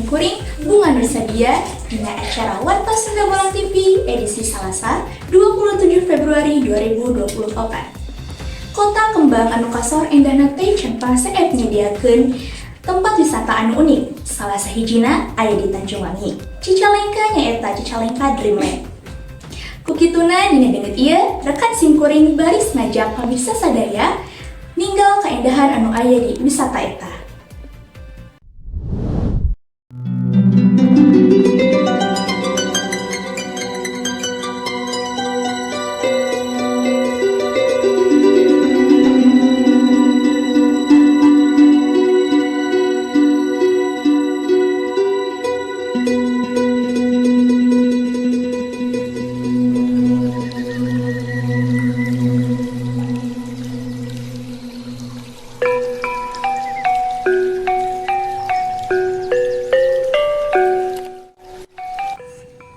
kuring Bunga Nursadia dina acara Warta Sunda Bolang TV edisi Salasa 27 Februari 2024. Kota kembang anu kasor endahna teh can seep nyediakeun tempat wisata anu unik. Salah sahijina aya di Tanjung Wangi. Cicalengka, nyaeta Cicalengka Dreamland. Kukituna dina danget ieu, rekan simkuring baris ngajak pamirsa sadaya ninggal keindahan anu aya di wisata eta.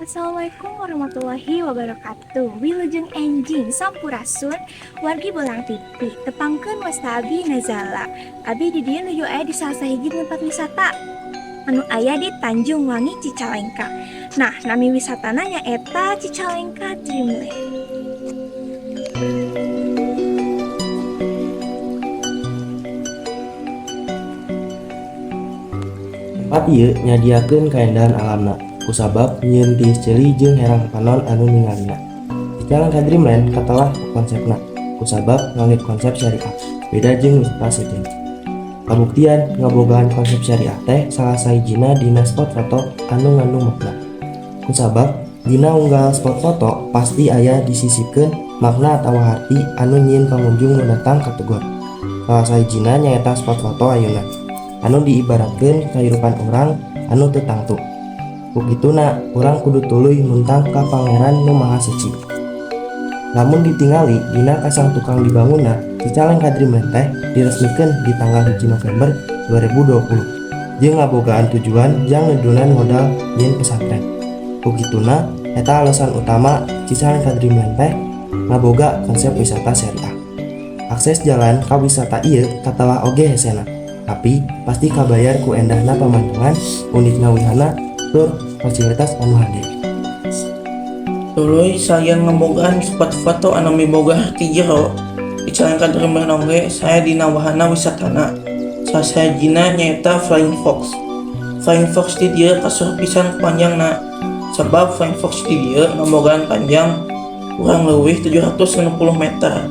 Assalamualaikum warahmatullahi wabarakatuh. Wilujeng enjing, sampurasun wargi Bolang TV. Tepangkeun, wasta abi Nazala. Abi di dieu nuju aya di salah sahiji tempat wisata anu aya di Tanjung Wangi, Cicalengka. Nah, nami wisatana nyaeta Cicalengka Dreamland. Tempat ieu nyadiakeun kaendahan alamna kusabab nyieun tiis ceuli jeung herang panon anu ningalina. Cicalengka Dreamland katelah ku konsepna, kusabab ngangge konsep syariah, beda jeung wisata sejen. Kabuktian ngabogaan konsep syariah teh salah sahijina dina spot foto anu ngandung makna. Kusabab dina unggal spot foto pasti aya disisipkeun makna atawa harti anu nyieun pangunjung nu datang kategor. Salah sahijina nyaeta spot foto ayeuna anu diibaratkeun kahirupan urang anu teu tangtu. Ku kituna urang kudu tuluy muntang ka Pangeran Nu Maha Suci. Lamun ditingali dina kasang tukang dibangunna, Cicalengka Dreamland teh diresmikeun di tanggal 1 November 2020 jeung ngabogaan tujuan jang nedunan modal nyieun pesantren. Ku kituna eta alasan utama Cicalengka Dreamland teh ngaboga konsep wisata syariah. Akses jalan ka wisata ieu katelah oge hesena, tapi pasti kabayar ku endahna pamandangan, unikna wihana, tur fasilitas anu hade. Tuluy salian ngabogaan spot foto anu miboga harti jero, Cicalengka Dreamland oge sae dina wahana wisatana. Salah sahijina nyaeta Flying Fox. Flying Fox di dieu kasur pisan panjangna, sabab Flying Fox di dieu ngabogaan panjang kurang leuwih 760 meter.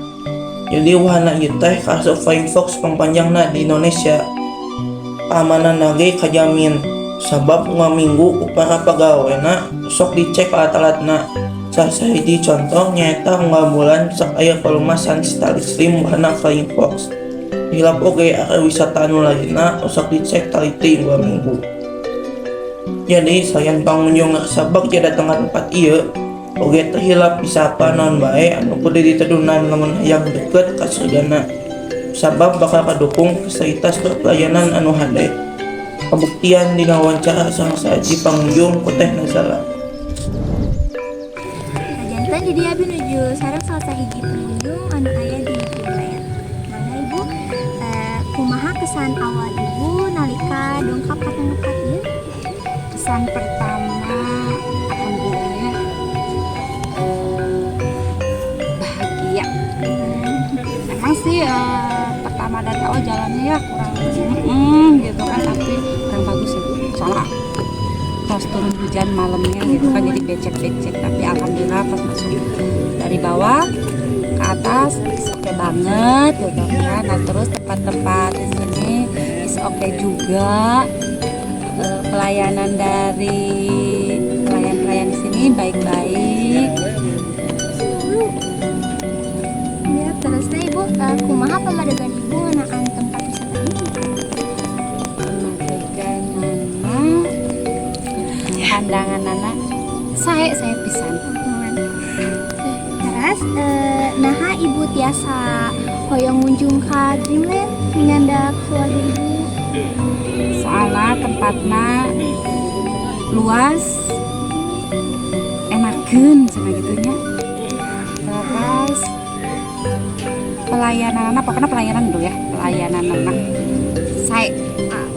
Jadi wahana ieu teh kaasup Flying Fox pangpanjangna di Indonesia. Keamanan ge kajamin, sabab unggal minggu ku para pagawena sok dicek alat-alatna. Salah sahiji contoh nyaeta unggal bulan sok aya pelumasan tali slim wahana Flying Fox. Hilap oge area wisata anu lainna sok dicek taliti unggal minggu. Jadi salian pangunjung ngarasa bagja datang ka tempat ieu, oge teu hilap disapa naon bae anu kudu ditedunan lamun hayang deket ka surgana. Sabab bakal kadukung fasilitas tur pelayanan anu hade. Kabuktian dina wawancara salah sahiji pangunjung ku Teh Nazala. Janten di dieu abi nuju sareng salah sahiji pengunjung anu aya di Dreamland. Mangga Ibu, kumaha kesan awal Ibu nalika dongkap ka tempat ieu? Kesan pertama, alhamdulillah, bahagia. Emang sih pertama dari awal jalannya ya kurang gitu kan, tapi kurang bagus ya, soalnya pas turun hujan malamnya gitu kan, jadi becek-becek. Tapi alhamdulillah pas masuk dari bawah ke atas oke banget gitu kan. Nah, terus tempat-tempat di sini is oke juga. Pelayanan dari pelayan-pelayan di sini baik-baik. Ya, terus teh Ibu, kumaha pamadegan Ibu ngeunaan tempat wisata ini? Pamadeganana, pandanganana sae, sae pisan. Terus naha Ibu tiasa hoyong ngunjung ka Dreamland minyandak keluarga Ibu? Soalnya tempatnya luas, enakeun cenah gitu nya. Terus pelayanan, pokoknya pelayanan dulu ya, pelayanan anak saya. Ah,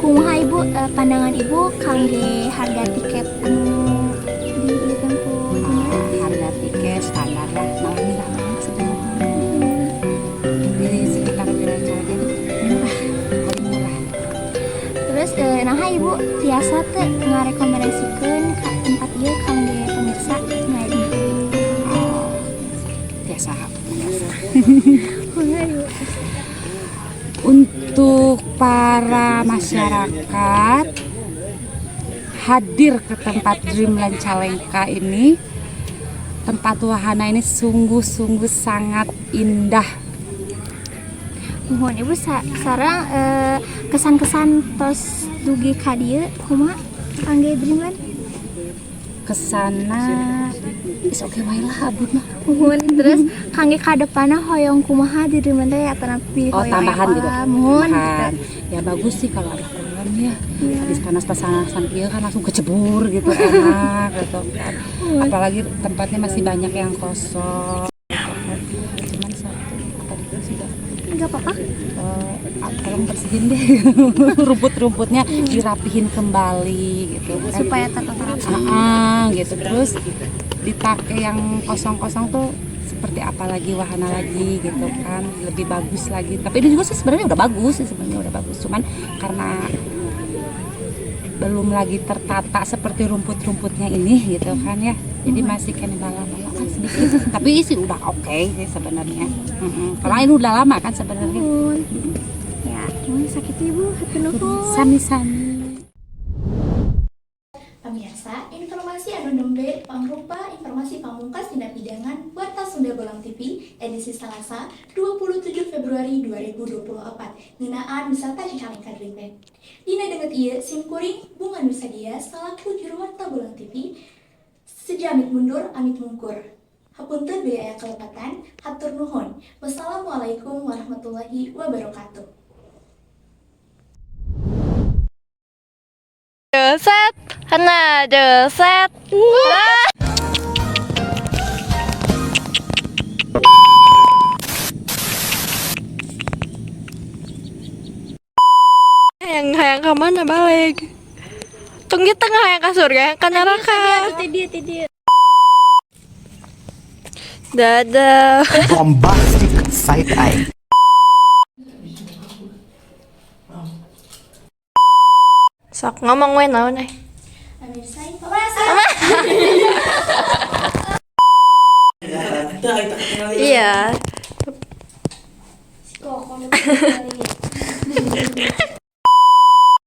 kumaha Ibu Pandangan Ibu kangge harga tiket anu di ieu tempo? Ah, harga tiket standar lah, malah murah banget sebenarnya. Di sekitar wilayah Cicalengka itu murah, paling murah. Terus nah, Ibu tiasa teu ngarekomendasikeun ka tempat ieu kangge pemirsa ngaji? Oh, biasa biasa. Mangga, Ibu. Untuk para masyarakat hadir ke tempat Dreamland Cicalengka ini, tempat wahana ini sungguh-sungguh sangat indah. Muhun, Ibu, sareng kesan-kesan tos dugi ka dieu kumaha kangge Dreamland? Kesana is oke wae lah abdi mah. Muhun, terus kangge ka depanna hoyong kumaha di Dreamland teh, atanapi Oh, hoyong tambahan apa? Gitu. Muhun. Tambahan. Ya bagus sih kalau ada kolam ya. Habis panas panasan kieu kan langsung kecebur gitu, enak gitu kan. Apalagi tempatnya masih banyak yang kosong. Cuman satu tadi itu sudah Enggak apa-apa. Tolong bersihin deh rumput-rumputnya, dirapihin kembali gitu kan. Supaya tertata rapi. Ah, gitu. Terus dipakai yang kosong-kosong tuh seperti apa lagi, wahana lagi gitu kan, lebih bagus lagi. Tapi ini juga sih sebenarnya udah bagus sih, sebenarnya udah bagus, cuman karena belum lagi tertata seperti rumput-rumputnya ini gitu kan ya, jadi masih kena bala-bala kan sedikit, tapi sih udah oke sih sebenarnya. Kalau ini udah lama kan sebenarnya. Muhun. Ya, muhun, sakitu, Ibu, hatur nuhun. Sami-sami. Pemirsa, informasi anu nembe pangrupa informasi pamungkas dina pidangan Warta Sunda Bolang TV edisi Salasa 27 Februari 2024 ngeunaan wisata Cicalengka Dreamland. Dina danget ieu, simkuring Bunga Nusadia salaku juru Warta Bolang TV seja amit mundur, amit mungkur. Hapunten bilih aya kalepatan, hatur nuhun. Wassalamualaikum warahmatullahi wabarakatuh. 둘, 셋. 하나, 둘, 셋. 아! Hayang hayang ke mana balik? Tunggu tengah, hayang ke surga, hayang ke neraka. Tidur, tidur. Dadah. Bombastic side eye. Sok ngomong we, naon eh. Pemirsa, informasi Dah, kita ketinggalan. Iya. Kok